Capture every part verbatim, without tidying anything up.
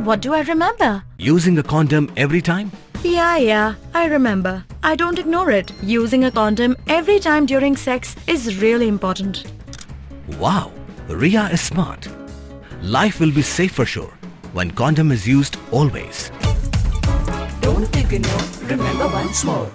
What do I remember? Using a condom every time? Yeah, yeah, I remember. I don't ignore it. Using a condom every time during sex is really important. Wow, Ria is smart. Life will be safe for sure when condom is used always. Don't ignore, remember once more.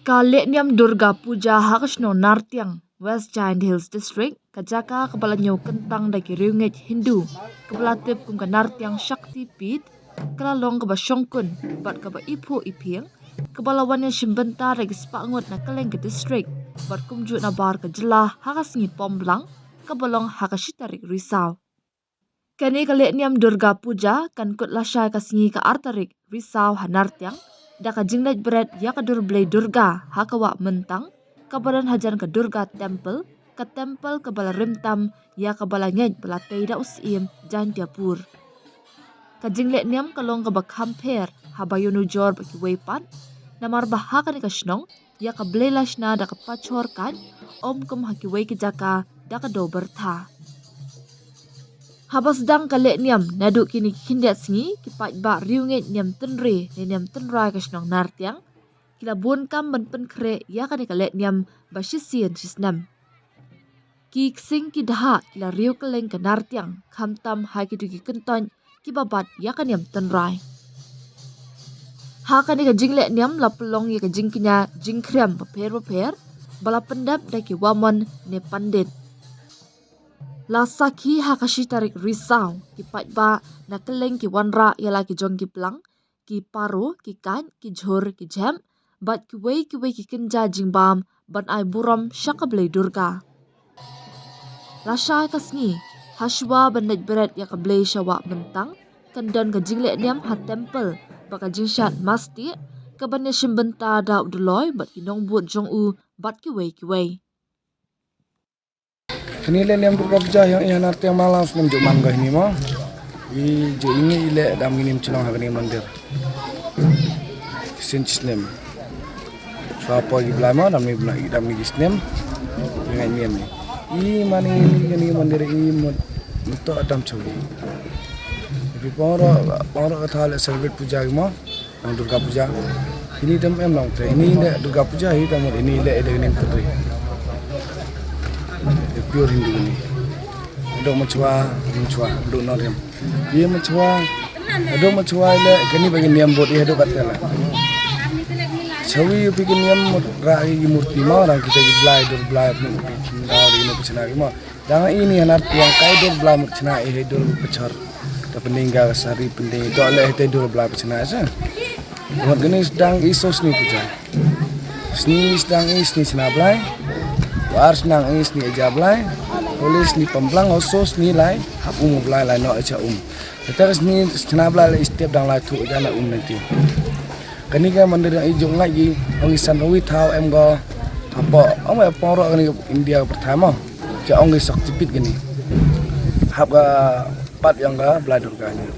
Ka lehniam Durga Puja ha ka shnong Nartiang, West Jaintia Hills District, ka jaka kaba la ñiew kyntang da ki riewngeit Hindu, kaba la tip kum ka Nartiang Shakti Pith, ka la long kaba shongkun bad kaba iphuh iphieng, kaba la wan ïashim bynta da ki spah ngut na kylleng ka district bad kumjuh nabar ka jylla ha ka sngi Pomblang, kaba long ha ka shi tarik Risaw. Kane ka lehniam Durga Puja kan kut lashai ka sngi ka ar tarik Risaw ha Nartiang, da ka jingleit bret ïa ka dur blei Durga ha ka wah Myntang, kaba don hajan ka Durga Temple, ka temple kaba la rim tam ïa kaba la ngeit ba la tei da u Syiem Jaintiapur. Ka jinglehniam ka long kaba kham pher haba ïanujor bad kiwei pat, namar ba ha kane ka shnong ïa ka blei la shna da ka pachor kait, ym kum ha kiwei ki jaka da ka dew byrtha. Haba sdang ka lehniam naduh kine ki khyndiat sngi, ki paidbah riewngeit niam tynrai ne niam tynrai ka shnong Nartiang ki la bun kam ban pynkhreh ïa kane ka lehniam ba shisien shisnem. Ki ksing ki dhah ki la riew kylleng ka Nartiang, khamtam ha kito ki kyntoit kiba bat ïa ka niam tynrai. Ha kane ka jinglehniam la pynlong ïa ka jingkñia jingkhriam bapher bapher, ba la pyndep da ki wamon ne pandit. La sakhi ha ka shi tarik Risaw, ki paidbah na kylleng ki wanrah ïa la ki jong ki plang, ki paro, ki kait, ki jhur, ki jhep, bad kiwei kiwei ki kynja jingbam ban ai burom sha ka blei Durga. Lashai ka sngi, hashwa ban leit bret ïa ka blei sha wah Myntang, kan don ka jinglehniam ha temple bad ka jingshad mastieh, kaban ïashim bynta da u Dolloi bad ki nongbud jong u bad kiwei kiwei. Kane lehniam Durga Puja ïa, ïa Nartiang ma la snem ju man ka hini mo. I ju ini i leh dam ngi nim chnong ha kane mandir. Sin snem. Swa poi ki blai mo dam ni bna dam ni snem. Ngai niam ni. I mani kane mandir i mut mut to dam chawi. Bi poro poro ka tha leh celebrate puja ki mo. Nang Durga Puja. Ini tem em nang te. Ini le Durga Puja hi tem ini le ede ning putri. Pure Hindu ini. Dok machwa, machwa, dok no dem. Ye machwa. Dok machwa le kani bagi niam bot ye dok katela. Chawi pi ki niam ra ki murti ma orang kita ki blai dur blai pun pi kim dau di no pichna ki ma. Dang ini Nartiang kai dur blai mut chna i hai dur pachor. Ta pending ga sari pending to le hai dur blai pachna sa. Mut gini sedang iso sni puja. Sni sedang i sni chna blai. War sedang i sni eja blai. Polis sni pemblang oso sni lai hap um blai lai no eja um. Kata sni chna blai lai step dang lai tu eja na um nanti. Kani ka mandir i jong ngai i ong i san wi thau em go. Apo ong apo ro kani India pertama. Cha ong i sak tipit gini. Hap ka pat yang ka Blai Durga ni.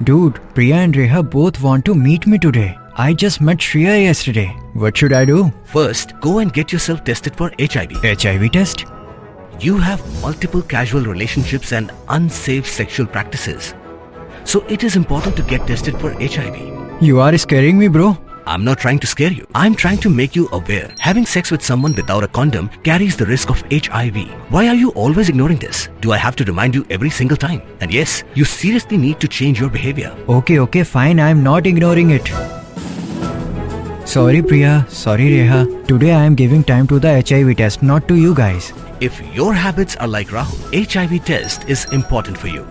Dude, Priya and Reha both want to meet me today. I just met Shreya yesterday. What should I do? First, go and get yourself tested for H I V. H I V test? You have multiple casual relationships and unsafe sexual practices. So it is important to get tested for H I V. You are scaring me, bro. I'm not trying to scare you. I'm trying to make you aware. Having sex with someone without a condom carries the risk of H I V. Why are you always ignoring this? Do I have to remind you every single time? And yes, you seriously need to change your behavior. Okay, okay, fine. I'm not ignoring it. Sorry, Priya. Sorry, Reha. Today I am giving time to the H I V test, not to you guys. If your habits are like Rahul, H I V test is important for you.